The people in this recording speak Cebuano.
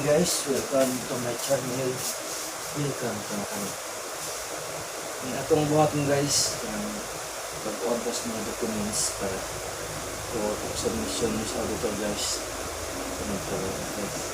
Guys, welcome to my channel. Welcome to my. Ang atong buhaton, guys, ang pag-order sa mga documents para for submission sa auditor, guys. Sunod to, guys.